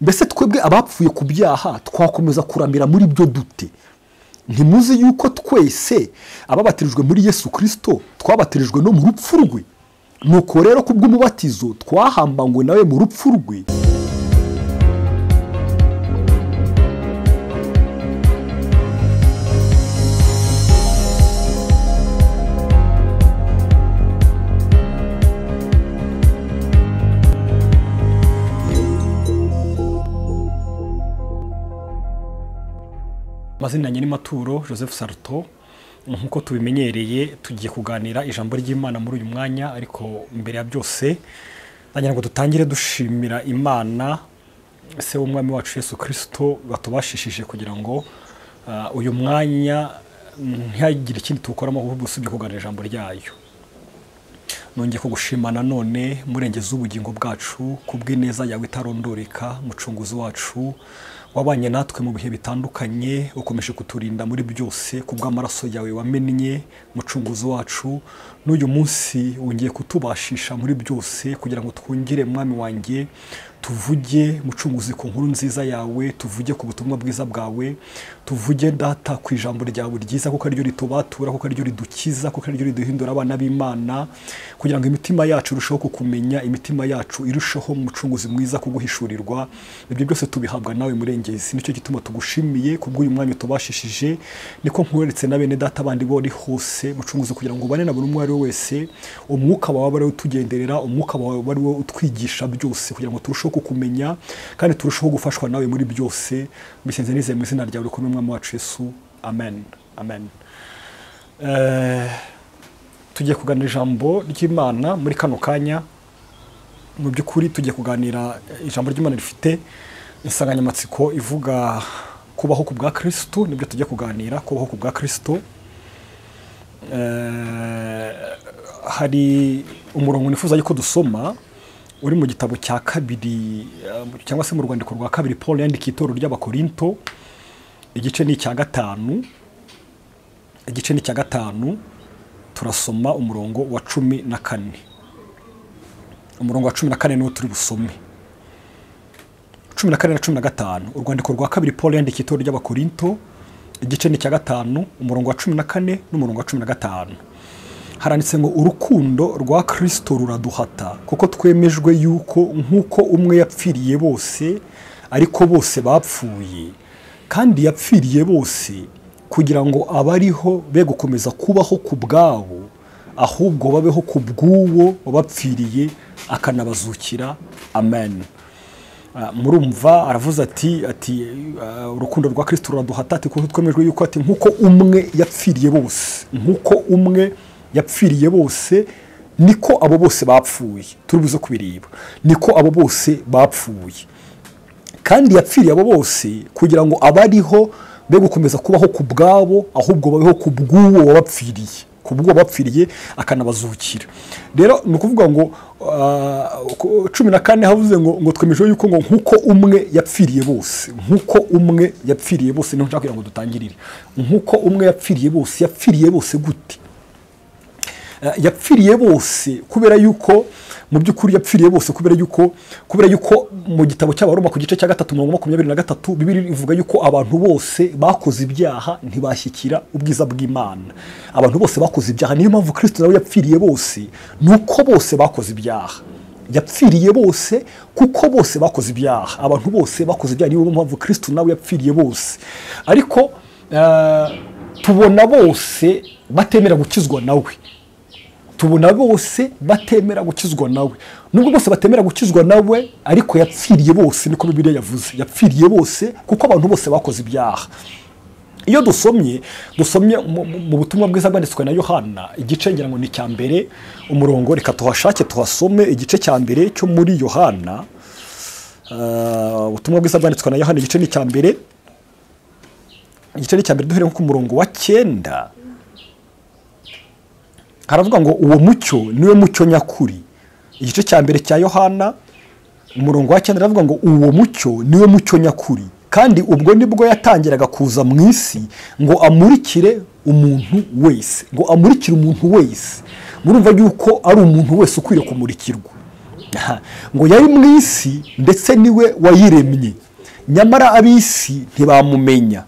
Mbese twebwe abapfuye ku byaha twakomeza kuramira muri byo dute? Ntimuzi yuko twese ababatirijwe muri Yesu Kristo twabatirijwe no mu rupfu rwe? Nuko rero kubw'umubatizo twahambanywe nawe mu rupfu rwe. Amazina yanjye ni Maturo Joseph Sarto. Nkuko tubimenyereye tugiye kuganira ijambo ry'Imana muri uyu mwanya, ariko mbere ya byose ndagira ngo dutangire dushimira Imana se w'umwami wacu Yesu Kristo batubashishije kugira ngo uyu mwanya ntihagire ikindi tukoramo ahubwo usibye kuganira ijambo ryayo. Nongeye kugushima nanone murengeza ubugingo bwacu kubw'ineza yawe itarondoreka, mucunguzi wacu wabanye natwe mu bihe bitandukanye, ukomeje kuturinda muri byose kubw'amaraso yawe wamennye, mucunguzi wacu. N'uyu munsi wongeye kutubashisha muri byose kugira ngo twongere mwami wanjye tuvuge mucunguzi ku nkuru nziza yawe, tuvuge ku butumwa bwiza bwawe, tuvuge data ku ijambo ryawe ryiza, kuko ariryo ritubatura, kuko ariryo ridukiza, kuko ariryo riduhindura abana b'Imana, kugira ngo imitima yacu irusheho kukumenya, imitima yacu irusheho mucunguzi mwiza kuguhishurirwa. Ibyo byose tubihabwa nawe murengezi, nicyo gituma tugushimiye kubw'uyu mwanya tubashishije. Niko nkuweretse na bene data bandi bori hose mucunguzi, kugira ngo ubane na buri umwe ari wese, umwuka wawe ari utugenderera, umwuka wawe ari utwigisha byose, kugira ngo turusheho kumenya kandi turusheho gufashwa nawe muri byose. Mbisenze nizeye mu izina ryawe rikomeye Umwami wacu Yesu, amen, amen. Tugiye kuganira ijambo ry'Imana muri kano kanya. Mu by'ukuri tugiye kuganira ijambo ry'Imana rifite insanganyamatsiko ivuga kubaho ku bwa Kristo. Nibyo tugiye kuganira, kubaho ku bwa Kristo. Hari umurongo nifuza yuko dusoma uri mu gitabo cya kabiri, cyangwa se mu rwandiko rwa kabiri Paul yandikiye itorero ry'Abakorinto, igice ni icya 5, igice ni icya 5, turasoma umurongo wa 14. Umurongo wa 14 niwo turi busome. 14 na 15. Urwandiko rwa kabiri Paul yandikiye itorero ry'Abakorinto, igice ni icya 5, umurongo wa 14 n'umurongo wa 15. Haranditse ngo urukundo rwa Kristo ruraduhata, kuko twemejwe yuko nkuko umwe yapfiriye bose ariko bose bapfuye, kandi yapfiriye bose kugira ngo abariho be gukomeza kubaho ku bwabo, ahubwo babeho ku bw'uwo wabapfiriye akanabazukira. Amen. Murumva aravuze ati urukundo rwa Kristo ruraduhata, ati kuko twemejwe yuko ati nkuko umwe yapfiriye bose, nkuko umwe yapfiriye bose niko abo bose bapfuye. Turi buze kubireba, niko abo bose bapfuye, kandi yapfiriye abo bose kugira ngo abariho be gukomeza kubaho ku bwabo, ahubwo babeho ku bw'uwo wabapfiriye, ku bw'uwo wabapfiriye akanabazukira. Rero ni ukuvuga ngo 14 havuze ngo twemejwe yuko ngo nkuko umwe yapfiriye bose, nkuko umwe yapfiriye bose, niho nshaka kugira ngo dutangirire. Nkuko umwe yapfiriye bose, yapfiriye bose gute? Yapfiriye bose kubera yuko mu by'ukuri yapfiriye bose kubera yuko mu gitabo cy'Abaroma ku gice cya 3:23 Bibiliya ivuga yuko abantu bose bakoze ibyaha ntibashyikira ubwiza bw'Imana. Abantu bose bakoze ibyaha, niyo mpamvu Kristo nawe yapfiriye bose, nuko bose bakoze ibyaha. Yapfiriye bose kuko bose bakoze ibyaha. Abantu bose bakoze ibyaha, niyo mpamvu Kristo nawe yapfiriye bose. Ariko tubona bose batemera gukizwa nawe. Tubona bose batemera gukizwa nawe. Nubwo bose batemera gukizwa nawe, ariko yapfiriye bose, niko Bibiliya yavuze. Yapfiriye bose kuko abantu bose bakoze ibyaha. Iyo dusomye mu butumwa bwiza bwanditswe na Yohana, igice ngira ngo ni cya mbere, umurongo reka tuhashake tuhasome, igice cya mbere cyo muri Yohana. Ubutumwa bwiza bwanditswe na Yohana igice ni cya mbere, igice ni cya mbere duhere ku murongo wa 9. Haravuga ngo uwo mucyo niwe mucyo nyakuri. Igice cya mbere cya Yohana umurongo wa 9 aravuga ngo uwo mucyo niwe mucyo nyakuri, kandi ubwo nibwo yatangiraga kuza mu isi ngo amurikire umuntu wese, ngo amurikire umuntu wese. Murumva yuko ari umuntu wese ukwiriye kumurikirwa. Ngo yari mu isi ndetse niwe wayiremye, nyamara ab'isi ntibamumenya.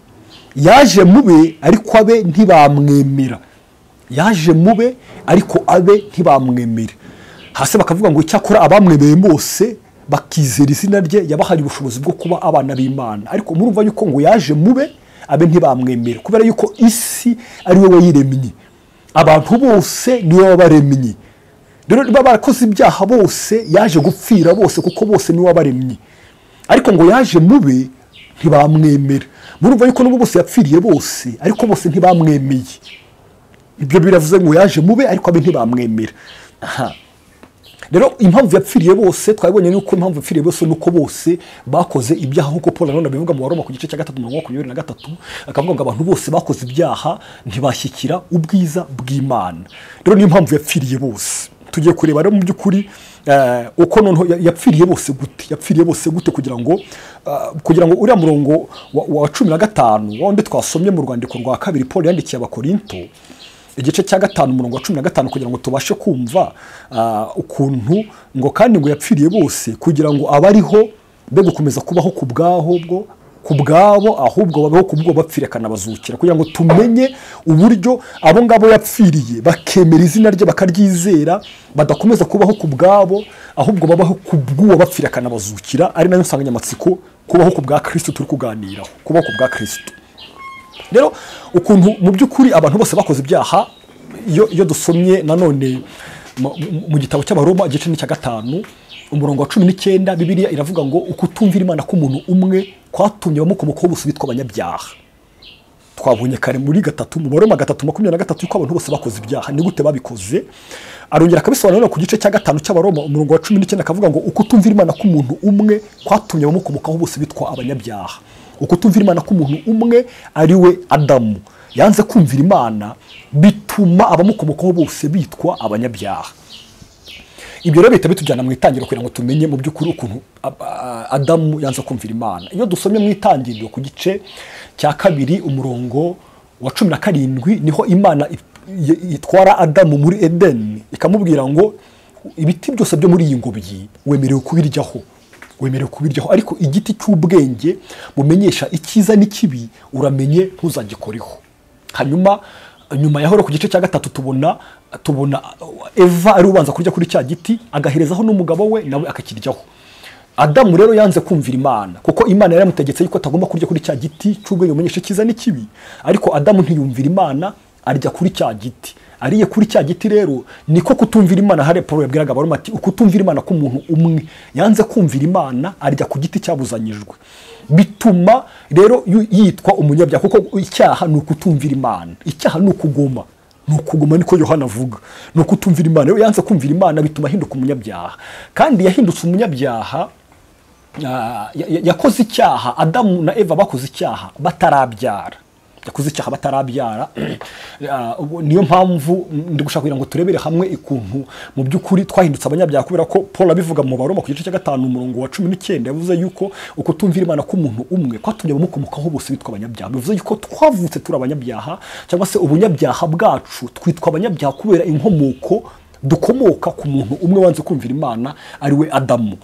Yaje mube ariko abe ntibamwemera. Yaje mube ariko abe ntibamwemera. Hasi bakavuga ngo icyakora abamwemeye bose bakizera izina rye yabahaye ubushobozi bwo kuba abana b'Imana. Ariko murumva yuko ngo yaje mube abe ntibamwemera, kubera yuko isi ari we wayiremye, abantu bose niwe wabaremye. Rero niba barakoze ibyaha bose yaje gupfira bose, kuko bose niwe wabaremye. Ariko ngo yaje mube ntibamwemera. Murumva yuko nubwo bose yapfiriye bose, ariko bose ntibamwemeye. Ibyo biravuze ngo yaje mube ariko abe ntibamwemera. Aha. Rero impamvu yapfiriye bose twabonye nuko impamvu yapfiriye bose nuko bose bakoze ibyaha, nkuko Paul nanone abivuga mu Baroma ku gice cya 3:23, akavuga ngo abantu bose bakoze ibyaha ntibashyikira ubwiza bw'Imana. Rero niyo mpamvu yapfiriye bose. Tugiye kureba rero mu by'ukuri uko noneho yapfiriye bose gute, yapfiriye bose gute, kugira ngo uriya murongo wa 15 wonde twasomye mu rwandiko rwa kabiri Paul yandikiye Abakorinto igice cya 5 umurongo wa 15, kugira ngo tubashe kumva ukuntu ngo kandi ngo yapfiriye bose kugira ngo abariho be gukomeza kubaho ku bwabo ahubwo babeho kubwo bapfire kanabazukira, kugira ngo tumenye uburyo abo ngabo yapfiriye bakemera izina rye bakaryizera, badakomeza kubaho ku bwabo ahubwo babaho kubw'uwo bapfire kanabazukira, ari nayo nsanganyamatsiko kubaho ku bwa Kristo turi kuganiraho, kubaho ku bwa Kristo. Rero ukuntu mu by'ukuri abantu bose bakoze ibyaha, iyo dusomye nanone mu gitabo cy'Abaroma igice cya 5 umurongo wa 19, Bibiliya iravuga ngo ukutumvira Imana k'umuntu umwe kwatumye abamukomokaho bose bitwa abanyabyaha. Twabonye kare muri 3 mu Baroma 3:23 yuko abantu bose bakoze ibyaha. Ni gute babikoze? Arongera akabisobanura ku gice cya 5 cy'Abaroma umurongo wa 19, akavuga ngo ukutumvira Imana k'umuntu umwe kwatumye abamukomokaho bose bitwa abanyabyaha. Ukutumvira Imana k'umuntu umwe ari we Adamu, yanze kumvira Imana bituma abamukomokaho bose bitwa abanyabyaha. Ibyo rero bihita bitujyana mu itangiriro kugira ngo tumenye mu by'ukuri ukuntu Adamu yanze kumvira Imana. Iyo dusomye mu itangiriro ku gice cya 2 umurongo wa 17, niho Imana itwara Adamu muri Edeni ikamubwira ngo ibiti byose byo muri iyi ngobyi wemerewe kubiryaho, wemerewe kubiryaho, ariko igiti cy'ubwenge bumenyesha icyiza n'ikibi uramenye ntuzagikoreho. Hanyuma nyuma yaho ku gice cya 3 tubona Eva ari ubanza kurya kuri cya giti, agaherezaho n'umugabo we nawe akakiryaho. Adamu rero yanze kumvira Imana, kuko Imana yaramutegetse yuko atagomba kurya kuri cya giti cy'ubwenge bumenyesha icyiza n'ikibi, ariko Adamu ntiyumvira Imana arya kuri cya giti. Ariye kuri cya giti rero niko kutumvira Imana. Hare Paul yabwiraga Abaroma ati ukutumvira Imana k'umuntu umwe yanze kumvira Imana arya ku giti cyabuzanyijwe, bituma rero yitwa umunyabyaha, kuko icyaha ni ukutumvira Imana, icyaha ni ukugoma, ni ukugoma, niko Yohana avuga, ni ukutumvira Imana. Rero yanze kumvira Imana bituma ahinduka umunyabyaha, kandi yahindutse umunyabyaha. Yakoze icyaha, Adamu na Eva bakoze icyaha batarabyara, yakoze icyaha batarabyara. Niyo mpamvu ndi gushaka kugira ngo turebere hamwe ikuntu mu by'ukuri twahindutse abanyabyaha, kubera ko Paul abivuga mu Baroma ku gice cya 5 umurongo wa 19, yavuze yuko ukutumvira Imana k'umuntu umwe kwatumye abamukomokaho bose bitwa abanyabyaha. Bivuze yuko twavutse turi abanyabyaha, cyangwa se ubunyabyaha bwacu twitwa abanyabyaha kubera inkomoko dukomoka ku muntu umwe wanze kumvira Imana ari we Adamu.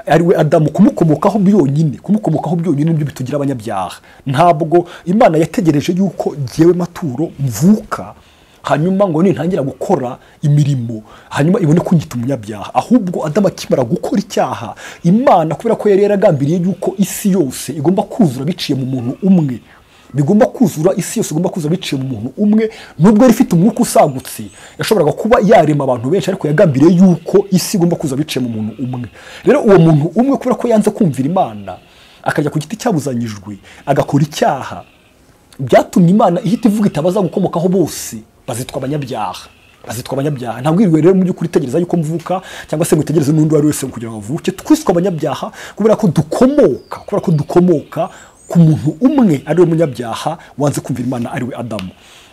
Ari we Adamu, kumukomokaho byonyine, kumukomokaho byonyine nibyo bitugira abanyabyaha. Ntabwo Imana yategereje yuko jyewe Maturo mvuka hanyuma ngo nintangira gukora imirimo hanyuma ibone kunyita umunyabyaha, ahubwo Adamu akimara gukora icyaha, Imana kubera ko yari yaragambiriye yuko isi yose igomba kuzura biciye mu muntu umwe, bigomba kuzura isi yose igomba kuzura biciye mu muntu umwe, nubwo yari ifite umwuka usagutse yashoboraga kuba yarema abantu benshi, ariko yagambiriye yuko isi igomba kuzura biciye mu muntu umwe. Rero uwo muntu umwe kubera ko yanze kumvira Imana akajya ku giti cyabuzanyijwe agakora icyaha, byatumye Imana ihita ivuga itabaza gukomokaho bose bazitwa abanyabyaha, bazitwa abanyabyaha. Ntabwo iriwe rero mu by'ukuri tegereza yuko mvuka cyangwa se ngutegereze n'undi wari wese kugira ngo avuke. Twiswe abanyabyaha kubera ko dukomoka, kubera ko dukomoka ku muntu umwe ari we munyabyaha wanze kumvira Imana ari we Adamu.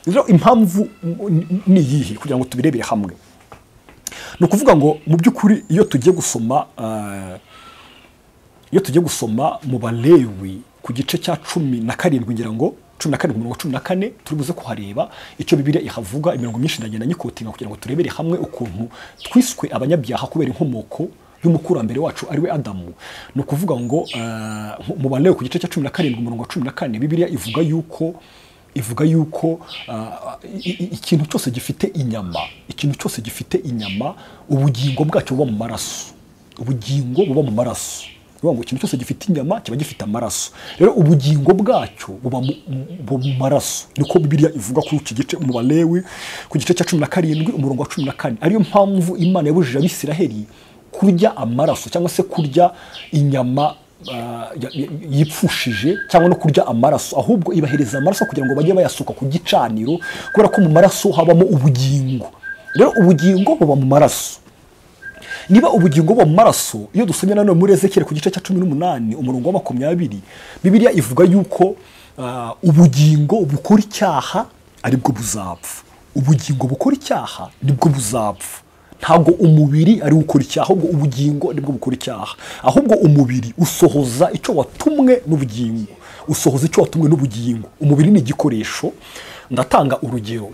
Rero impamvu ni iyihe kugira ngo tubirebere hamwe? Ni ukuvuga ngo mu by'ukuri iyo tugiye gusoma mu Balewi ku gice cya 17, ngira ngo 17 umurongo 14, turi buze kuhareba icyo Bibiliya ihavuga. Imirongo myinshi ndagenda nyikotinga kugira ngo turebere hamwe ukuntu twiswe abanyabyaha kubera inkomoko y'umukurambere wacu ariwe Adamu, ni ukuvuga ngo mu Balewi ku gice cya 17 umurongo wa 14, Bibiliya ivuga yuko ikintu cyose gifite inyama, ikintu cyose gifite inyama, ubugingo bwacyo buba mu maraso. Ubugingo buba mu maraso. Ngo ikintu cyose gifite inyama kiba gifite amaraso. Rero ubugingo bwacyo buba mu maraso. Niko Bibiliya ivuga kuri iki gice mu Balewi ku gice cya 17 umurongo wa 14. Ariyo mpamvu Imana yabujije Abisiraheli kurya amaraso cyangwa se kurya inyama yipfushije cyangwa no kurya amaraso, ahubwo ibahereza amaraso kugira ngo bajye bayasuka ku gicaniro, kubera ko mu maraso habamo ubugingo. Rero ubugingo buba mu maraso. Niba ubugingo buba mu maraso, iyo dusomye nanone muri Ezekiel ku gice cya 18 umurongo wa 20, Bibiliya ivuga yuko ubugingo bukora icyaha aribwo buzapfa. Ubugingo bukora icyaha nibwo buzapfa. Ntabwo umubiri ari ukora icyaha, ahubwo ubugingo nibwo bukora icyaha. Ahubwo umubiri usohoza icyo watumwe n'ubugingo, usohoza icyo watumwe n'ubugingo. Umubiri ni igikoresho. Ndatanga urugero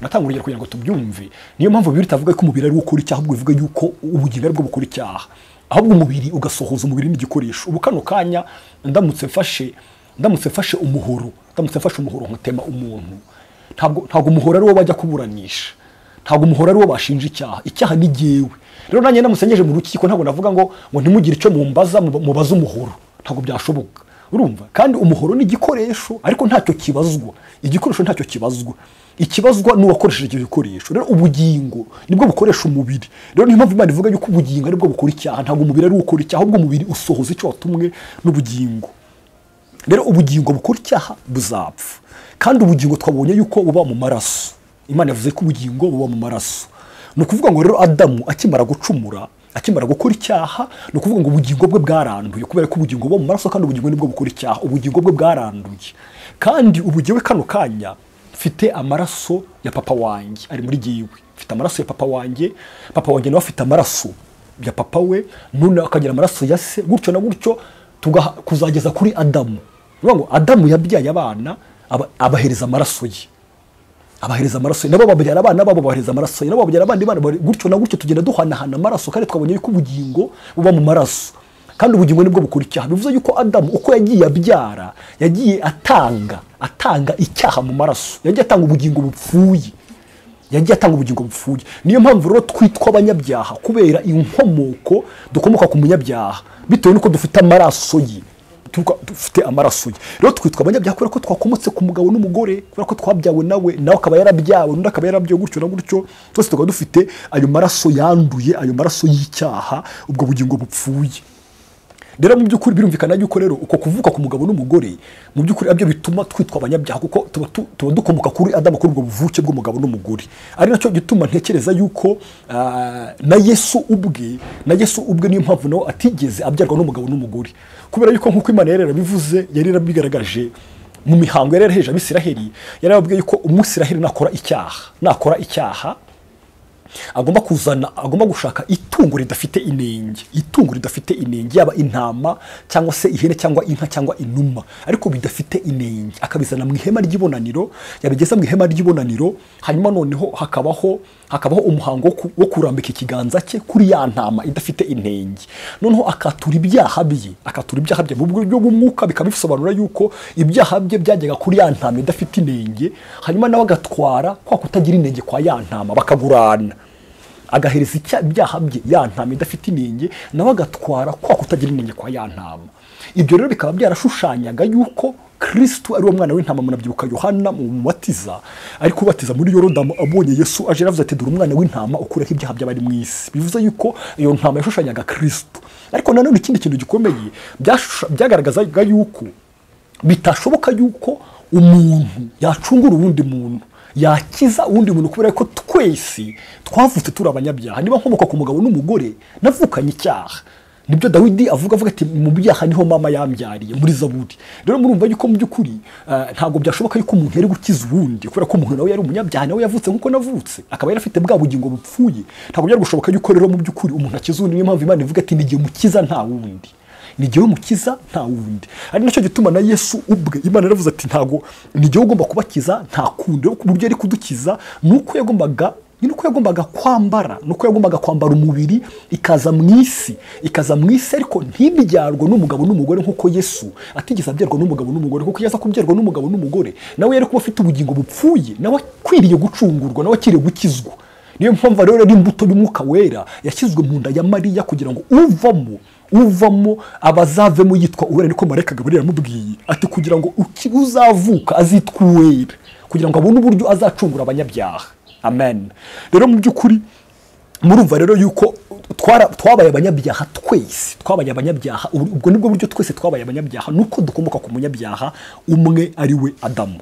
kugira ngo tubyumve. Niyo mpamvu Bibiliya itavuga ko umubiri ari ukora icyaha, ahubwo ivuga yuko ubugingo aribwo bukora icyaha. Ahubwo umubiri ugasohoza, umubiri ni igikoresho. Ubu kano kanya ndamutse mfashe umuhoro, nkatema umuntu, ntabwo umuhoro ari wo bajya kuburanisha, ntabwo umuhoro ari wo bashinja icyaha. Icyaha ni jyewe. Rero nanjye ndamusenyeje mu rukiko, ntabwo navuga ngo ntimugire icyo mumbaza, mubaze umuhoro, ntabwo byashoboka. Urumva? Kandi umuhoro ni igikoresho, ariko ntacyo kibazwa. Igikoresho ntacyo kibazwa. Ikibazwa n'uwakoresheje icyo gikoresho. Rero ubugingo nibwo bukoresha umubiri. Rero niyo mpamvu Imana ivuga yuko ubugingo aribwo bukora icyaha, ntabwo umubiri ari ukora icyaha, ahubwo umubiri usohoza icyo watumwe n'ubugingo. Rero ubugingo bukora icyaha buzapfa. Kandi ubugingo twabonye yuko buba mu maraso. Imana yavuze ko ubugingo buba mu maraso. Ni ukuvuga ngo rero Adamu akimara gucumura, akimara gukora icyaha, ni ukuvuga ngo ubugingo bwe bwaranduye, kubera ko ubugingo buba mu maraso kandi ubugingo nibwo bukora icyaha. Ubugingo bwe bwaranduye. Kandi ubugiwe kano kanya mfite amaraso ya papa wanjye ari muri giwe. Mfite amaraso ya papa wanjye, papa wanjye nawe afite amaraso ya papa we, none akagira amaraso ya se, gutyo na gutyo kuzageza kuri Adamu. Ni ngo Adamu yabyaye abana abahereza amaraso ye. Abahereza amaraso, nabo babyara abana babo bahereza amaraso, nabo babyara abandi bana, gutyo na gutyo tugenda duhanahana amaraso. Kandi twabonye yuko ubugingo buba mu maraso, kandi ubugingo nibwo bukora icyaha. Bivuze yuko Adamu uko yagiye abyara, yagiye atanga icyaha mu maraso, yagiye atanga ubugingo bupfuye, yagiye atanga ubugingo bupfuye. Niyo mpamvu rero twitwa abanyabyaha, kubera inkomoko dukomoka ku munyabyaha, bitewe nuko dufite amaraso ye. Dufite amaraso ye. Rero twitwa abanyabyaha kubera ko twakomotse ku mugabo n'umugore, kubera ko twabyawe nawe, nawe akaba yarabyawe, undi akaba yarabyawe, gutyo na gutyo, twese tukaba dufite ayo maraso yanduye, ayo maraso y'icyaha, ubwo bugingo bupfuye. Rero mu by'ukuri birumvikana yuko rero uko kuvuka ku mugabo n'umugore mu by'ukuri abyo bituma twitwa abanyabyaha, kuko tuba dukomoka kuri Adamu, kuri ubwo buvuke bw'umugabo n'umugore. Ari nacyo gituma ntekereza yuko na Yesu ubwe niyo mpamvu nawe atigeze abyarwa n'umugabo n'umugore, kubera yuko nkuko Imana yari yarabivuze, yari yarabigaragaje mu mihango yari yaraheje Abisiraheli, yarababwiye yuko Umusiraheli nakora icyaha agomba gushaka itungo ridafite inenge, itungo ridafite inenge, yaba intama cyangwa se ihene cyangwa inka cyangwa inuma, ariko bidafite inenge, akabizana mu ihema ry'ibonaniro. Yabigeza mu ihema ry'ibonaniro, hanyuma noneho hakabaho umuhango wo kurambika ikiganza cye kuri ya ntama idafite inenge, noneho akatura ibyaha bye mu buryo bw'umwuka. Bikaba bisobanura yuko ibyaha bye byajyaga kuri ya ntama idafite inenge, hanyuma nawe agatwara kwa kutagira inenge kwa ya ntama, bakagurana. Agahereza ibyaha bye ya ntama idafite inenge, nawe agatwara kwa kutagira inenge kwa ya ntama. Ibyo rero bikaba byarashushanyaga yuko Kristo ari wo mwana w'intama. Munabyibuka Yohana mu mubatiza ari kubatiza muri Yorodani, abonye Yesu aje aravuze ati dore umwana w'intama ukuraho ibyaha by'abari mu isi. Bivuze yuko iyo ntama yashushanyaga Kristo. Ariko nanone ikindi kintu gikomeye byagaragazaga yuko bitashoboka yuko umuntu yacungura uwundi muntu, yakiza uwundi muntu, kubera ko twese twavutse turi abanyabyaha. Niba nkomoka ku mugabo n'umugore, navukanye icyaha. Nibyo Dawidi avuga ati mu byaha niho mama yambyariye muri Zaburi. Rero murumva yuko mu by'ukuri ntabwo byashoboka yuko umuntu yari gukiza uwundi, kubera ko umuntu nawe yari umunyabyaha, nawe yavutse nkuko navutse, akaba yari afite bwa bugingo bupfuye. Ntabwo byari gushoboka yuko rero mu by'ukuri umuntu akiza uwundi. Niyo mpamvu Imana ivuga ati nigiye mukiza nta wundi, nigiye mukiza nta wundi. Ari nacyo gituma na Yesu ubwe Imana yaravuze ati ntago nigiye ugomba kubakiza nta kundi. Ku buryo yari kudukiza nuko yagombaga Nuko yagombaga kwambara, nuko yagombaga kwambara umubiri ikaza mu isi, ikaza mu isi ariko ntibyarwa n'umugabo n'umugore nkuko Yesu atigeze abyarwa n'umugabo n'umugore, kuko yaza kubyarwa n'umugabo n'umugore nawe yari kuba afite ubugingo bupfuye, nawe akwiriye gucungurwa, nawe akwiriye gukizwa. Niyo mpamvu rero ari imbuto y'umwuka wera yashyizwe mu nda ya Mariya kugira ngo uvamo abazavemo yitwa uwera. Niko Marayika Gaburiyeli yamubwiye ati kugira ngo uzavuka azitwa uwera, kugira ngo abone uburyo azacungura abanyabyaha. Amen. Rero mu by'ukuri murumva rero yuko twabaye abanyabyaha twese, twabaye abanyabyaha. Ubwo nibwo buryo twese twabaye abanyabyaha, nuko dukomoka ku munyabyaha umwe ari we Adamu.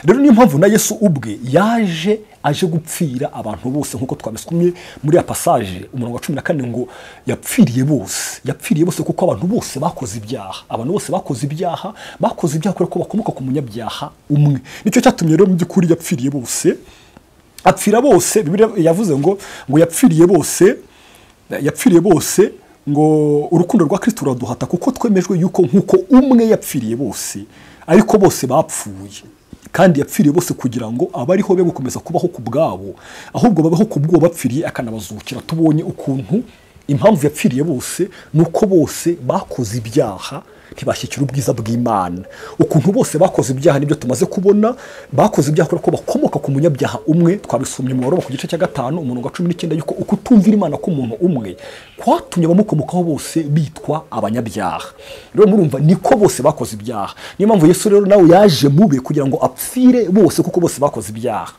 Rero niyo mpamvu na Yesu ubwe yaje aje gupfira abantu bose nkuko twabisomye muri ya passage umurongo wa 14 ngo yapfiriye bose, yapfiriye bose kuko abantu bose bakoze ibyaha, abantu bose bakoze ibyaha, bakoze ibyaha kubera ko bakomoka ku munyabyaha umwe. Nicyo cyatumye rero mu by'ukuri yapfiriye bose, apfira bose. Bibiliya yavuze ngo yapfiriye bose, yapfiriye bose ngo urukundo rwa Kristo ruraduhata kuko twemejwe yuko nkuko umwe yapfiriye bose ariko bose bapfuye, kandi yapfiriye bose kugira ngo abariho be gukomeza kubaho ku bwabo, ahubwo babaho ku bw'uwo bapfiriye akanabazukira. Tubonye ukuntu impamvu yapfiriye bose nuko bose bakoze ibyaha ntibashyikira ubwiza bw'Imana. Ukuntu bose bakoze ibyaha nibyo tumaze kubona, bakoze ibyaha kubera ko bakomoka ku munyabyaha umwe. Twabisomye mu Baroma ku gice cya 5 umurongo wa 19 yuko ukutumvira Imana k'umuntu umwe kwatumye abamukomokaho bose bitwa abanyabyaha. Rero murumva niko bose bakoze ibyaha. Niyo mpamvu Yesu rero nawe yaje mube kugira ngo apfire bose kuko bose bakoze ibyaha.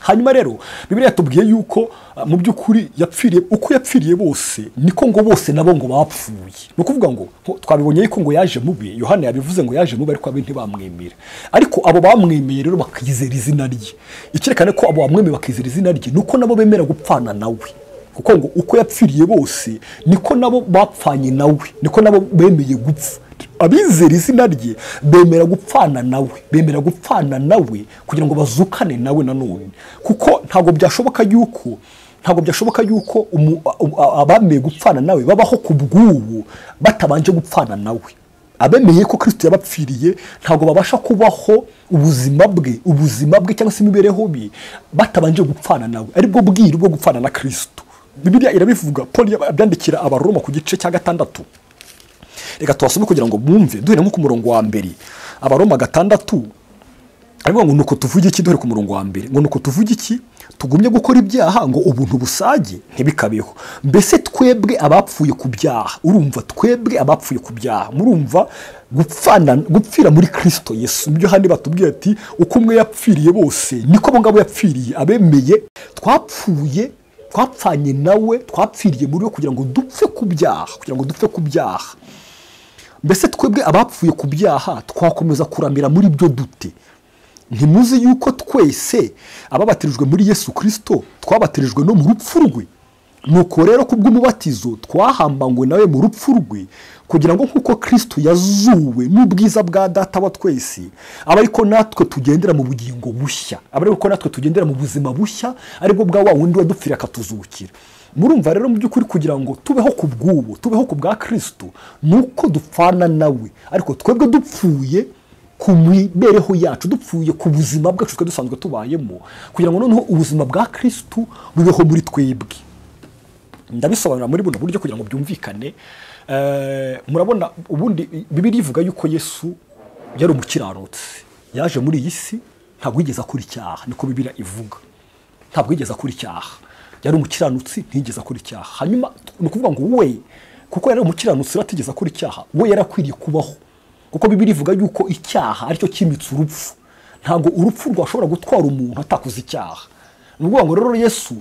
Hanyuma rero Bibiliya yatubwiye yuko mu by'ukuri yapfiriye, uko yapfiriye bose niko ngo bose nabo ngo bapfuye. Ni ukuvuga ngo twabibonye yuko ngo yaje mube, Yohana yabivuze ngo yaje mube ariko abe ntibamwemera. Ariko abo bamwemeye rero bakizera izina rye. Icyerekana ko abo bamwemeye bakizera izina rye nuko nabo bemera gupfana nawe. Kuko ngo uko yapfiriye bose niko nabo bapfanye nawe, niko nabo bemeye gupfa. Abizera izina rye bemera gupfana nawe, bemera gupfana nawe kugira ngo bazukane nawe nanone. Kuko ntabwo byashoboka yuko abameye gupfana nawe babaho ku bw'ubu batabanje gupfana nawe. Abemeye ko Kristo yabapfiriye ntabwo babasha kubaho ubuzima bwe cyangwa se imibereho bi batabanje gupfana nawe, aribwo bwiru bwo gupfana na Kristo. Bibiliya irabivuga, Paul yabyandikira Abaroma ku gice cya 6. Reka tubasome kugira ngo bumve, duhere nko ku murongo wa mbere. Abaroma 6 aravuga ngo nuko tuvuge iki, duhere ku murongo wa mbere, ngo nuko tuvuge iki, tugumye gukora ibyaha ngo ubuntu busage ntibikabeho. Mbese twebwe abapfuye ku byaha, urumva twebwe abapfuye ku byaha, murumva gupfira muri Kristo Yesu. Nibyo handi batubwiye ati uko umwe yapfiriye bose niko bo ngabo yapfiriye abemeye. Twapfuye, twapfanye nawe, twapfiriye muri we kugira ngo dupfe ku byaha, kugira ngo dupfe ku byaha. Mbese twebwe abapfuye ku byaha twakomeza kuramira muri byo dute? Ntimuzi yuko twese ababatirijwe muri Yesu Kristo twabatirijwe no mu rupfu rwe? Nuko rero kubw'umubatizo twahambangwe nawe mu rupfu rwe, kugira ngo nkuko Kristo yazuwe n'ubwiza bwa Data wa twese, aba ariko natwe tugendera mu bugingo bushya, aba ariko natwe tugendera mu buzima bushya, aribwo bwa wa wundi wadupfira akatuzukira. Murumva rero mu by'ukuri kugira ngo tubeho ku bw'ubu, tubeho ku bwa Kristo, nuko dupfana nawe, ariko twebwe dupfuye ku mibereho yacu, dupfuye ku buzima bwacu twe dusanzwe tubayemo, kugira ngo noneho ubuzima bwa Kristo bubeho muri twebwe. Ndabisobanura muri buno buryo kugira ngo byumvikane. Murabona ubundi Bibiliya ivuga yuko Yesu yari umukiranutsi, yaje muri iyi si ntabwo yigeze akora icyaha, niko Bibiliya ivuga, ntabwo yigeze akora icyaha, yari umukiranutsi ntiyigeze akora icyaha. Hanyuma ni ukuvuga ngo we kuko yari umukiranutsi atigeze akora icyaha, we yarakwiriye kubaho, kuko Bibiliya ivuga yuko icyaha aricyo cyimitse urupfu. Ntabwo urupfu rwashobora gutwara umuntu atakoze icyaha. Ni ukuvuga ngo rero Yesu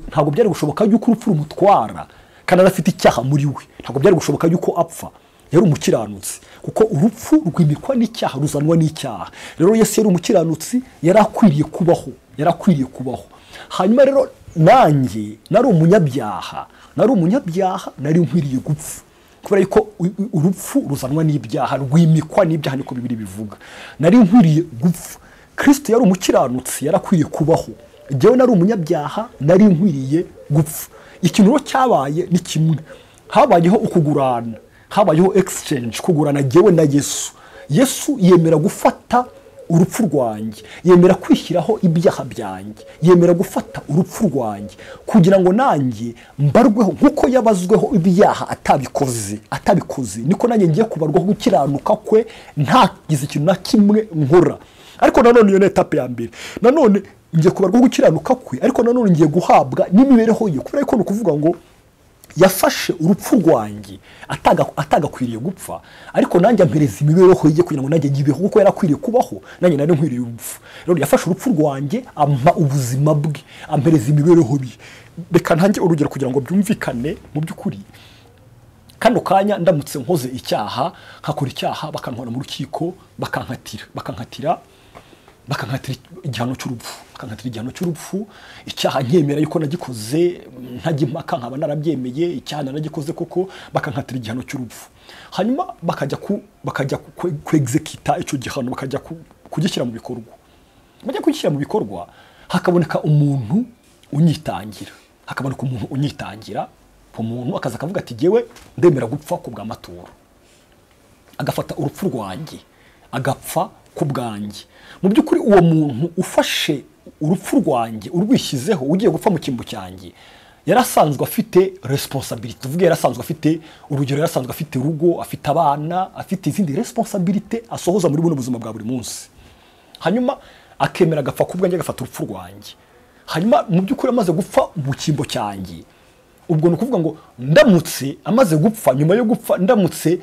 ntabwo byari gushoboka yuko urupfu rumutwara kandi adafite icyaha muri we, ntabwo byari gushoboka yuko apfa. Yari umukiranutsi kuko urupfu rwimikwa n'icyaha, ruzanwa n'icyaha. Rero Yesu yari umukiranutsi, yari akwiriye kubaho, yari akwiriye kubaho. Hanyuma rero nanjye nari umunyabyaha, nari nkwiriye gupfa, kubera yuko urupfu ruzanwa n'ibyaha, rwimikwa n'ibyaha, niko Bibiliya bivuga. Nari nkwiriye gupfa. Kristo yari umukiranutsi, yari akwiriye kubaho. Jyewe nari umunyabyaha, nari nkwiriye gupfa. Ikintu cyabaye ni kimwe, habayeho ukugurana, habayeho exchange, kugurana jyewe na Yesu. Yesu yemera gufata urupfu rwanjye, yemera kwishyiraho ibyaha byanjye, yemera gufata urupfu rwanjye kugira ngo nanjye mbarweho nkuko yabazweho ibyaha atabikoze, niko nanjye ngiye kubarwaho gukiranuka kwe ntagize ikintu na kimwe nkora. Ariko nanone iyo ni etape ya mbere, nanone ngiye kubarwaho gukiranuka kwe, ariko nanone ngiye guhabwa n'imibereho ye, kubera ko ni ukuvuga ngo yafashe urupfu rwanjye atagakwiriye gupfa, ariko nanjye ampereza imibereho ye kugira ngo nanjye ngibeho kuko yarakwiriye kubaho, nanjye nari nkwiriye urupfu. Rero yafashe urupfu rwanjye ampa ubuzima bwe, ampereza imibereho ye. Reka ntange urugero kugira ngo byumvikane. Mu by'ukuri kano kanya ndamutse nkoze icyaha, nkakora icyaha bakantwara mu rukiko, bakankatira igihano cy'urupfu, bakankatira igihano cy'urupfu, icyaha nkemera yuko nagikoze ntajya impaka, nkaba narabyemeye icyaha naragikoze koko, bakankatira igihano cy'urupfu. Hanyuma bakajya kwexecute icyo gihano, bakajya kugishyira mu bikorwa. Bajya kugishyira mu bikorwa hakaboneka umuntu unyitangira, umuntu akaza akavuga ati jyewe ndemera gupfa ku bw'amaturo, agafata urupfu rwanjye agapfa ku bwanjye. Mu by'ukuri uwo muntu ufashe urupfu rwanjye urwishyizeho ugiye gupfa mu cyimbo cyanjye, yarasanzwe afite responsibility, tuvuge yarasanzwe afite urugero, yarasanzwe afite urugo, afite abana, afite izindi responsibility asohoza muri buno buzima bwa buri munsi. Hanyuma akemera agapfa ku bwanjye, agafata urupfu rwanjye. Hanyuma mu by'ukuri amaze gupfa mu cyimbo cyanjye, ubwo ni ukuvuga ngo ndamutse amaze gupfa, nyuma yo gupfa ndamutse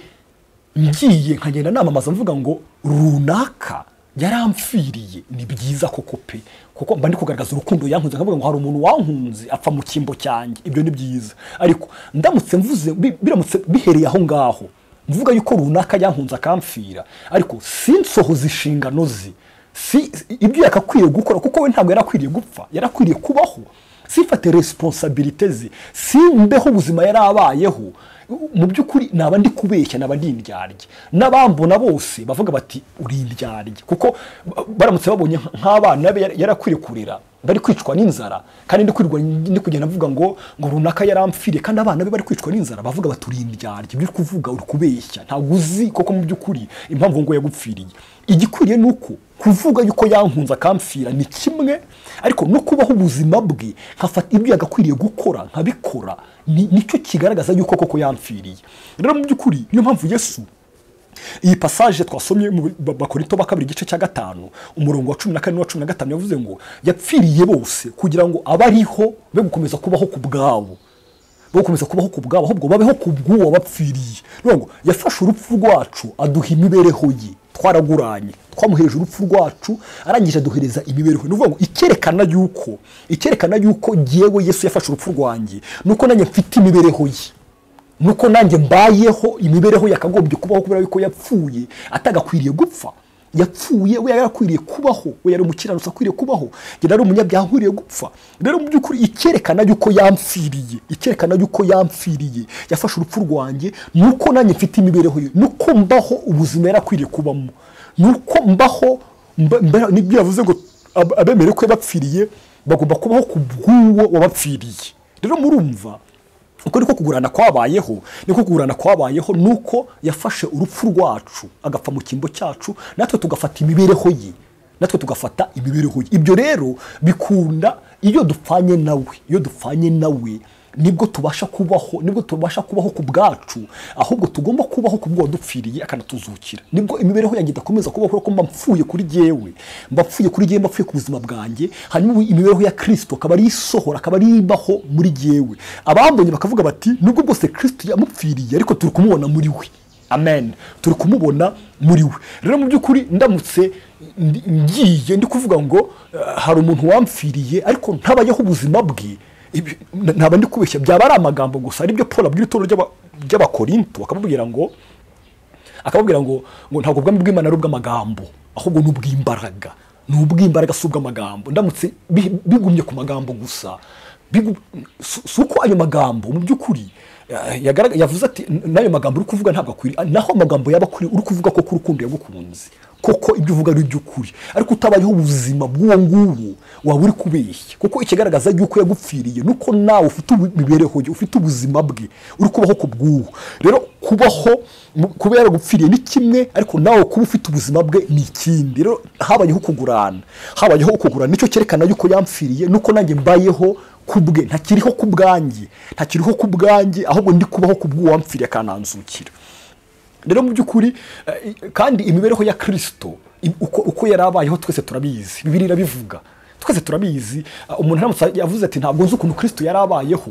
ngiye nkagenda namamaza mvuga ngo runaka yaramfiriye, ni byiza koko pe, kuko mba ndi kugaragaza urukundo yankunze, nkavuga ngo hari umuntu wankunze apfa mu cyimbo cyanjye, ibyo ni byiza. Ariko ndamutse mvuze, biramutse bihereye aho ngaho mvuga yuko runaka yankunze akamfira, ariko sinsohoza inshingano ze, si ibyo yakakwiriye gukora, kuko we ntabwo yarakwiriye gupfa, yarakwiriye kubaho, sifate responsabilité ze, simbeho ubuzima yarabayeho, mu by'ukuri naba ndi kubeshya, naba ndi indyarya. N'abambona bose bavuga bati uri indyarya, kuko baramutse babonye nk'abana be yarakwiriye kurera bari kwicwa n'inzara, kandi ndi kugenda mvuga ngo runaka yaramfiriye, kandi abana be bari kwicwa n'inzara, bavuga bati uri indyarya, ibyo uri kuvuga uri kubeshya, ntabwo uzi koko mu by'ukuri impamvu ngo yagupfiriye. Igikwiriye nuko kuvuga yuko yankunze akamfira ni kimwe, ariko no kubaho ubuzima bwe nkafata ibyo yagakwiriye gukora nkabikora, nicyo kigaragaza yuko koko yamfiriye. Rero mu by'ukuri niyo mpamvu Yesu iyi passage twasomye mu Bakorinto ba kabiri igice cya 5 umurongo wa 14 n'uwa 15 yavuze ngo yapfiriye bose kugira ngo abariho be gukomeza kubaho ku bwabo, ahubwo babeho ku bw'uwo bapfiriye. Ngo yafashe urupfu rwacu aduha imibereho ye, twaraguranye, twamuhereje urupfu rwacu arangije aduhereza imibereho. Ni ukuvuga ngo icyerekana yuko jyewe Yesu yafashe urupfu rwanjye, nuko nanjye mfite imibereho ye, nuko nanjye mbayeho imibereho yakagombye kubaho, kubera yuko yapfuye atagakwiriye gupfa. Yapfuye we yarakwiriye kubaho, we yari umukiranutsi akwiriye kubaho, njye nari umunyabyaha nkwiriye gupfa. Rero mu by'ukuri icyerekana yuko yamfiriye, yafashe urupfu rwanjye, nuko nanjye mfite imibereho ye, nuko mbaho ubuzima yarakwiriye kubamo, nuko mbaho nibyo yavuze ngo abemere ko bapfiriye bagomba kubaho ku bw'uwo wabapfiriye. Rero murumva uko niko kugurana kwabayeho, nuko yafashe urupfu rwacu agapfa mu cyimbo cyacu, natwe tugafata imibereho ye, Ibyo rero bikunda iyo dupfanye nawe, nibwo tubasha kubaho, ku bwacu, ahubwo tugomba kubaho ku bwo dupfiriye akanatuzukira. Nibwo imibereho yanjye idakomeza kubaho kuko mba mpfuye kuri jyewe, mba mpfuye ku buzima bwanjye, hanyuma imibereho ya Kristo akaba ari isohora, akaba ari ibaho muri jyewe. Abambonye bakavuga bati nubwo bwose Kristo yamupfiriye ariko turi kumubona muri we. Amen, turi kumubona muri we. Rero mu by'ukuri ndamutse ngiye ndi kuvuga ngo hari umuntu wampfiriye ariko ntabayeho ubuzima bwe, ntaba ndi kubeshya, byaba ari amagambo gusa. Aribyo Paul abwira itorero ry'Abakorinto, akababwira ngo ntabwo ubwami bw'Imana ari ubw'amagambo, ahubwo ni ubw'imbaraga. Ni ubw'imbaraga si ubw'amagambo. Ndamutse bigumye ku magambo gusa, si uko ayo magambo mu by'ukuri yavuze ati n'ayo magambo uri kuvuga ntabwo akwiriye, naho amagambo yaba akwiriye uri kuvuga ko urukundo yagukunze, koko ibyo uvuga ari iby'ukuri. Ariko utabayeho ubuzima bw'uwo nguwo waba uri kubeshya, kuko ikigaragaza yuko yagupfiriye nuko nawe ufite imibereho ye, ufite ubuzima bwe, uri kubaho ku bw'uwo. Rero kubaho kuba yaragupfiriye ni kimwe, ariko nawe kuba ufite ubuzima bwe ni ikindi. Rero habayeho kugurana, habayeho kugurana, nicyo cyerekana yuko yampfiriye nuko nanjye mbayeho kubwe, ntakiriho ku bwanjye, ntakiriho ku bwanjye, ahubwo ndi kubaho ku bw'uwampfiriye akananzukira. Rero mu by'ukuri kandi imibereho ya Kristo uko yarabayeho twese turabizi, Bibiliya irabivuga, twese turabizi. Umuntu aramutse yavuze ati ntabwo nzi ukuntu Kristo yarabayeho,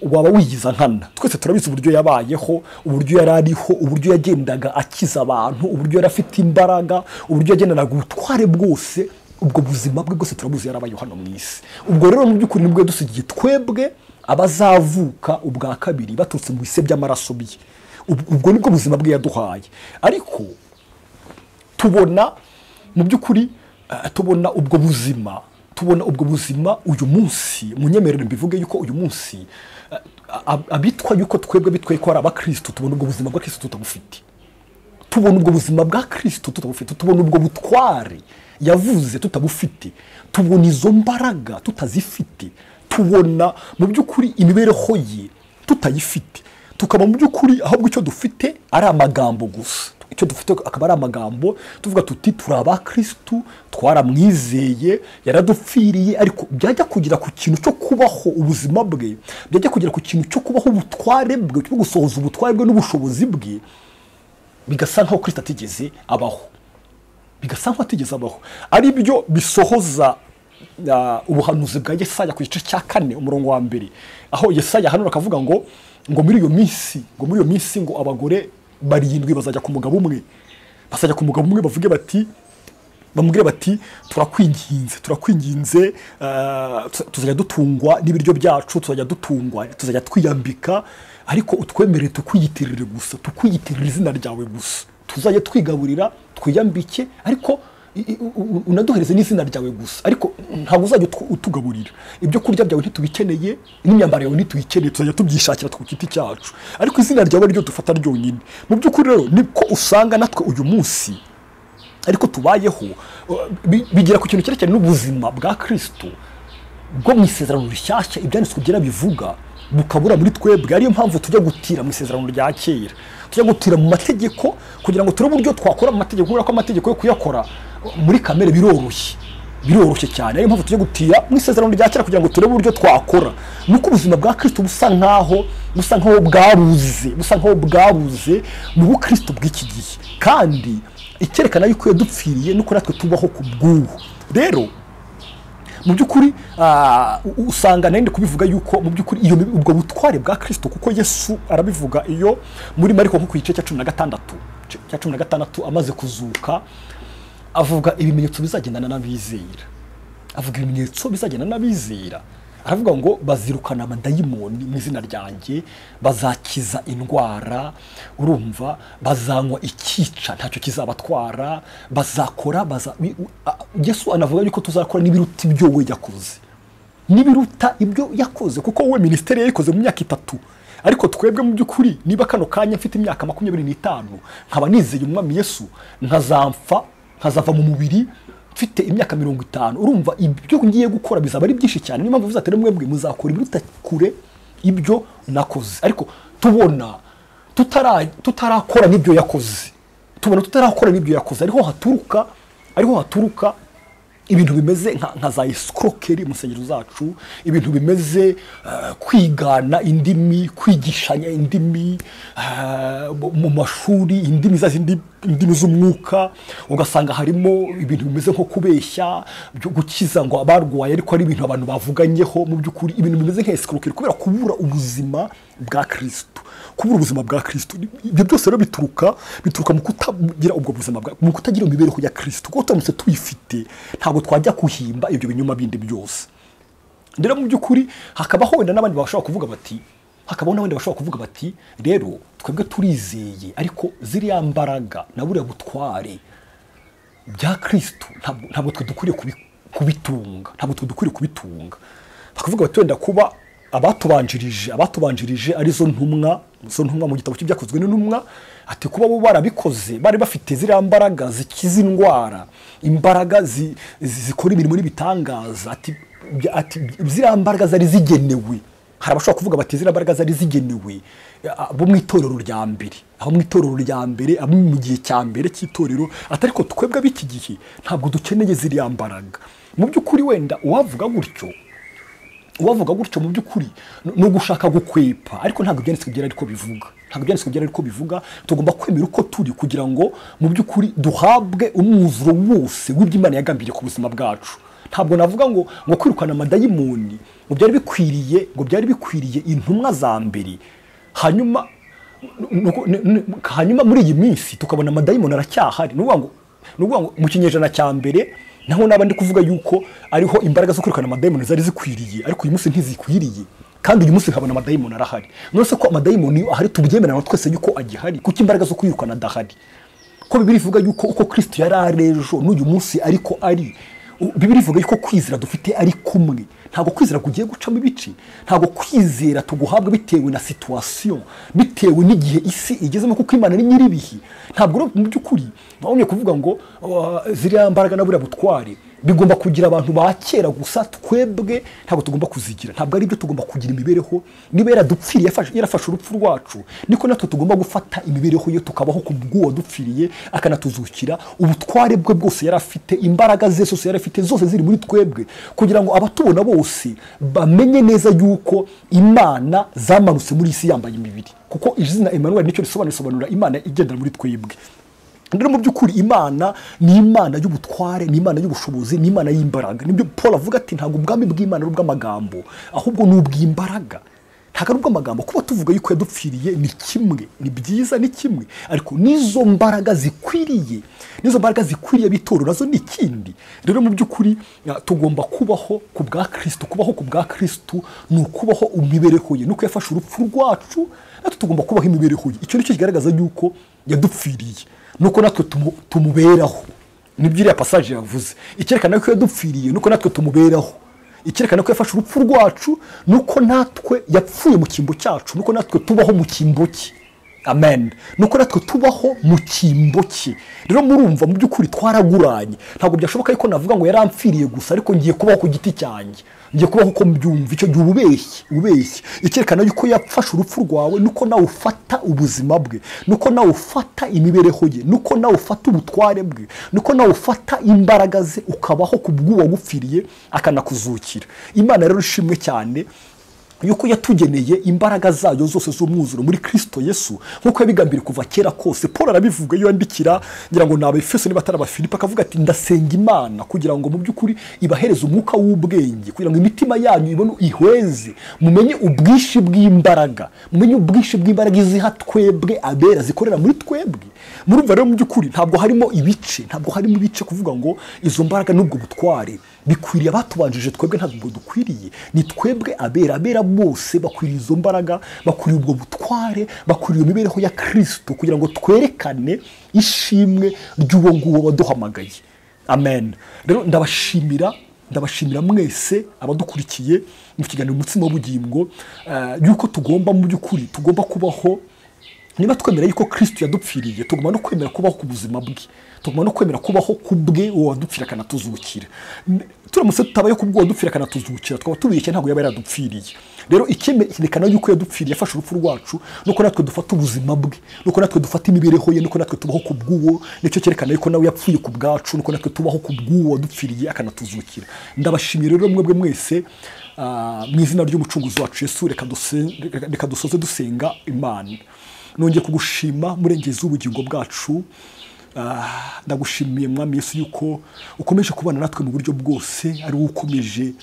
waba wigiza nkana. Twese turabizi uburyo yabayeho, uburyo yarariho, uburyo yagendaga akiza abantu, uburyo yari afite imbaraga, uburyo yagendanaga ubutware bwose. Ubwo buzima bwe bwose turabuzi yarabayeho hano mu isi. Ubwo rero mu by'ukuri nibwo dusigiye twebwe abazavuka ubwa kabiri baturutse mu bise by'amaraso bye. Ubwo nibwo buzima bwe yaduhaye. Ariko tubona mu by'ukuri tubona ubwo buzima, tubona ubwo buzima uyu munsi. Munyemerere mbivuge yuko uyu munsi abitwa yuko twebwe bitwaye ko ari abakristo, tubona ubwo buzima bwa Kristo tutabufite. Tubona ubwo buzima bwa Kristo tutabufite, tubona ubwo butware yavuze tutabufite, tubona izo mbaraga tutazifite, tubona mu by'ukuri imibereho ye tutayifite. Tukaba mu by'ukuri ahubwo icyo dufite ari amagambo gusa, icyo dufite akaba ari amagambo, tuvuga tuti turi abakristo, twaramwizeye, yaradupfiriye. Ariko byajya kugera ku kintu cyo kubaho ubuzima bwe, byajya kugera ku kintu cyo kubaho ubutware bwe, cyo gusohoza ubutware bwe n'ubushobozi bwe, bigasa nkaho Kristo atigeze abaho, bigasa nkaho atigeze abaho. Ari byo bisohoza ubuhanuzi bwa Yesaya ku gice cya 4 umurongo wa 1, aho Yesaya hano akavuga ngo muri iyo minsi, ngo muri iyo minsi ngo abagore 7 bazajya ku mugabo umwe, bazajya ku mugabo umwe bavuge bati, bamubwire bati turakwinginze, turakwinginze, tuzajya dutungwa n'ibiryo byacu, tuzajya dutungwa, tuzajya twiyambika, ariko utwemerere tukwiyitirire gusa, tukwiyitirire izina ryawe gusa, tuzajya twigaburira twiyambike, ariko unaduhereze n'izina ryawe gusa, ariko ntabwo uzajya utugaburira ibyo kurya byawe ntitubikeneye, n'imyambaro yawe ntituyikeneye, tuzajya tubyishakira ku giti cyacu, ariko izina ryawe ryo dufata ryonyine. Mu by'ukuri rero niko usanga natwe uyu munsi ariko tubayeho, bigira ku kintu cyerekeranye n'ubuzima bwa Kristo bwo mu isezerano rishyashya, ibyanditswe byera bivuga bukabura muri twebwe. Ariyo mpamvu tujya gutira mu isezerano rya kera, tujya gutira mu mategeko kugira ngo turebe uburyo twakora mu mategeko, kubera ko amategeko yo kuyakora muri kamere biroroshye, biroroshye cyane. Ariyo mpamvu tujya gutira mu isezerano rya kera kugira ngo turebe uburyo twakora. Nuko ubuzima bwa Kristo busa nkaho bwabuze, busa nkaho bwabuze mu bukristo bw'iki gihe. Kandi icyerekana yuko yadupfiriye nuko natwe tubaho ku bw'uwo. Rero mu by'ukuri usanga nende kubivuga yuko mu by'ukuri iyo ubwo butware bwa Kristo, kuko Yesu arabivuga iyo muri Mariko nko ku gice cya 16 amaze kuzuka, avuga ibimenyetso bizagendana n'abizera, avuga ibimenyetso bizagendana n'abizera. Aravuga ngo bazirukana amadayimoni mu izina ryanjye, bazakiza indwara, urumva, bazanywa ikica ntacyo kizabatwara, bazakora Yesu anavuga yuko tuzakora n'ibiruta ibyo we yakoze, n'ibiruta ibyo yakoze, kuko we ministeri yayikoze mu myaka 3. Ariko twebwe mu by'ukuri niba kano kanya mfite imyaka 25 nkaba nizeye umwami Yesu, nkazamfa nkazava mu mubiri mfite imyaka 50, urumva ibyo ngiye gukora bizaba ari byinshi cyane. Niyo mpamvu bivuze ati mwebwe muzakora ibiruta kure ibyo nakoze. Ariko tubona tutarakora n'ibyo yakoze, tubona tutarakora n'ibyo yakoze, ariho haturuka ibintu bimeze nka za escroquerie mu nsengero zacu, ibintu bimeze kwigana indimi, kwigishanya indimi mu mashuri, indimi za zindi, indimi z'umwuka, ugasanga harimo ibintu bimeze nko kubeshya, byo gukiza ngo abarwaye, ariko ari ibintu abantu bavuganyeho. Mu by'ukuri ibintu bimeze nka escroquerie kubera kubura ubuzima bwa Kristo, kubura ubuzima bwa Kristo. Ibyo byose rero bituruka mu kutagira ubwo buzima bwa, mu kutagira imibereho ya Kristo. Kuko turamutse tuyifite ntabwo twajya kuhimba ibyo binyoma bindi byose. Rero mu by'ukuri hakabaho wenda n'abandi bashobora kuvuga bati, hakabaho n'abandi bashobora kuvuga bati rero twebwe turizeye, ariko ziriya mbaraga na buriya butware bya Kristo ntabwo twe dukwiriye kubitunga, ntabwo twe dukwiriye kubitunga. Bakavuga bati wenda kuba Abatubanjirije arizo ntumwa, zo ntumwa mu gitabo cy'ibyakozwe n'intumwa, ati kuba bo barabikoze bari bafite ziriya mbaraga zikiza indwara, imbaraga zikora imirimo n'ibitangaza, ati ziriya mbaraga zari zigenewe. Hari abashobora kuvuga bati ziriya mbaraga zari zigenewe abo mu itorero rya mbere, abo mu itorero rya mbere, abo mu gihe cya mbere cy'itorero, atari ko twebwe b'iki gihe ntabwo dukeneye ziriya mbaraga. Mu by'ukuri wenda uwavuga gutyo mu by'ukuri no gushaka gukwepa, ariko ntabwo byanditswe byera ariko bivuga. Ntabwo byanditswe byera ariko bivuga. Tugomba kwemera uko turi kugira ngo mu by'ukuri duhabwe umwuzuro wose w'iby'Imana yagambiriye ku buzima bwacu. Ntabwo navuga ngo kwirukana amadayimoni ngo byari bikwiriye intumwa za mbere, hanyuma muri iyi minsi tukabona amadayimoni aracyahari. Ni ukuvuga ngo mu kinyejana cya mbere naho naba ndi kuvuga yuko ariho imbaraga zo kwirukana amadayimoni zari zikwiriye, ariko uyu munsi ntizikwiriye, kandi uyu munsi nkabona amadayimoni arahari. None se ko amadayimoni ahari tubyemerana twese yuko agihari, kuko imbaraga zo kwirukana adahari? Ko Bibiliya ivuga yuko uko Kristo yari ari ejo n'uyu munsi ariko ari. Bibiliya ivuga yuko kwizera dufite ari kumwe. Ntabwo kwizera kugiye gucamo ibice, ntabwo kwizera tuguhabwa bitewe na situation, bitewe n'igihe isi igezemo, kuko Imana ni nyiribihe. Ntabwo mu by'ukuri bawumye kuvuga ngo ziriya mbaraga na buriya butware bigomba kugira abantu ba kera gusa, twebwe ntabwo tugomba kuzigira. Ntabwo ari byo, tugomba kugira imibereho. Niba yaradupfiriye, yarafashe urupfu rwacu, niko natwe tugomba gufata imibereho ye, tukabaho ku bw'uwo dupfiriye akanatuzukira. Ubutware bwe bwose yarafite, imbaraga ze zose yarafite, zose ziri muri twebwe, kugira ngo abatubona bose bamenye neza yuko Imana zamanutse muri isi yambaye imibiri, kuko izina Emmanuel nicyo risobanura Imana igendera muri twebwe. Rero mu by'ukuri Imana ni Imana y'ubutware, ni Imana y'ubushobozi, ni Imana y'imbaraga. Nibyo Paul avuga ati ntabwo ubwami bw'Imana ari ubw'amagambo, ahubwo ni ubw'imbaraga. Ntabwo ari ubw'amagambo. Kuba tuvuga yuko yadupfiriye ni kimwe, ni byiza, ni kimwe, ariko nizo mbaraga zikwiriye, b'itorero nazo ni ikindi. Rero mu by'ukuri tugomba kubaho ku bwa Kristo. Kubaho ku bwa Kristo ni ukubaho imibereho ye, nuko yafashe urupfu rwacu, natwe tugomba kubaho imibereho ye. Icyo nicyo kigaragaza yuko yadupfiriye, nuko natwe tumuberaho. Nibyo iriya passage yavuze, icyerekana ko yadupfiriye nuko natwe tumuberaho, icyerekana ko yafashe urupfu rwacu nuko natwe yapfuye mu cyimbo cyacu, nuko natwe tubaho mu cyimbo cye. Amen. Nuko natwe tubaho mu cyimbo cye. Rero murumva mu by'ukuri twaraguranye. Ntabwo byashoboka yuko navuga ngo yarampfiriye gusa, ariko ngiye kubaho ku giti cyanjye, ngiye kubaho uko mbyumva. Icyo gihe ubeshye. Icyerekana yuko yafashe urupfu rwawe nuko nawe ufata ubuzima bwe, nuko nawe ufata imibereho ye, nuko nawe ufata ubutware bwe, nuko nawe ufata imbaraga ze, ukabaho ku bw'uwo wagupfiriye akanakuzukira. Imana rero ishimwe cyane yuko yatugeneye imbaraga zayo zose z'umwuzuro muri Kristo Yesu, nkuko yabigambiriye kuva kera kose. Paul arabivuga iyo yandikira, ngira ngo n'Abefeso niba atari Abafilipi, akavuga ati ndasenga Imana kugira ngo mu by'ukuri ibahereze umwuka w'ubwenge, kugira ngo imitima yanyu ibone ihweze, mumenye ubwinshi bw'imbaraga, mumenye ubwinshi bw'imbaraga iziha twebwe abera zikorera muri twebwe. Murumva rero mu by'ukuri ntabwo harimo ibice, ntabwo harimo ibice kuvuga ngo izo mbaraga n'ubwo butware bikwiriye abatubanjije, twebwe ntabwo dukwiriye. Ni twebwe abera bose bakwiriye izo mbaraga, bakwiriye ubwo butware, bakwiriye imibereho ya Kristo, kugira ngo twerekane ishimwe ry'uwo nguwo waduhamagaye. Amen. Rero ndabashimira mwese abadukurikiye mu kiganiro Umutsima w'Ubugingo, yuko tugomba mu by'ukuri tugomba kubaho. Niba twemera yuko Kristo yadupfiriye, tugomba no kwemera kubaho ku buzima bwe, tugomba no kwemera kubaho ku bwe uwo wadupfira akanatuzukira. Turamutse tutabaye ku bw'uwo wadupfira akanatuzukira, twaba tubeshye, ntabwo yaba yaradupfiriye. Rero icyerekana yuko yadupfiriye yafashe urupfu rwacu, nuko natwe dufata ubuzima bwe, nuko natwe dufata imibereho ye, nuko natwe tubaho ku bw'uwo. Nicyo cyerekana yuko nawe yapfuye ku bwacu, nuko natwe tubaho ku bw'uwo wadupfiriye akanatuzukira. Ndabashimiye rero mwebwe mwese mu izina ry'Umucunguzi wacu Yesu. Reka dusoze dusenga Imana. Nongeye kugushima murengezi w'ubugingo bwacu. Ndagushimiye Mwami Yesu yuko ukomeje kubana natwe mu buryo bwose, ari ukomeje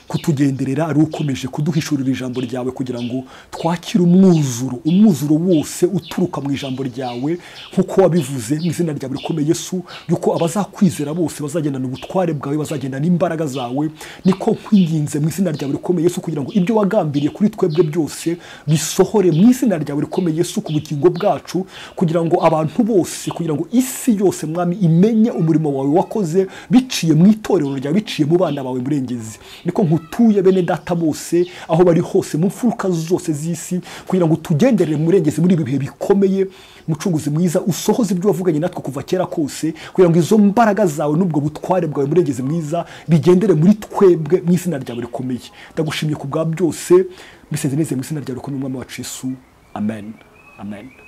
kutugenderera, ari ukomeje kuduhishurira ijambo ryawe kugira ngo twakire umwuzuro wose uturuka mu ijambo ryawe, nkuko wabivuze mu izina ryawe rikomeye Yesu, yuko abazakwizera bose bazagendana ubutware bwawe, bazagendana imbaraga zawe. Niko nkwinginze mu izina ryawe rikomeye Yesu, kugira ngo ibyo wagambiriye kuri twebwe byose bisohore mu izina ryawe rikomeye Yesu ku bugingo bwacu, kugira ngo abantu bose, kugira ngo isi yose Mwami imenye umurimo wawe wakoze biciye mu itorero ryawe, biciye mu bana bawe murengezi. Niko Nkutuye bene data bose aho bari hose mu mfuruka zose z'isi, kugira ngo tugenderere Murengezi muri ibi bihe bikomeye. Mucunguzi mwiza, usohoze ibyo wavuganye natwe kuva kera kose, kugira ngo izo mbaraga zawe n'ubwo butware bwawe, Murengezi mwiza, bigendere muri twebwe mu izina ryawe rikomeye. Ndagushimye ku bwa byose, mbisenze neza mu izina ryawe rikomeye, Umwami wacu Yesu. Amen, amen.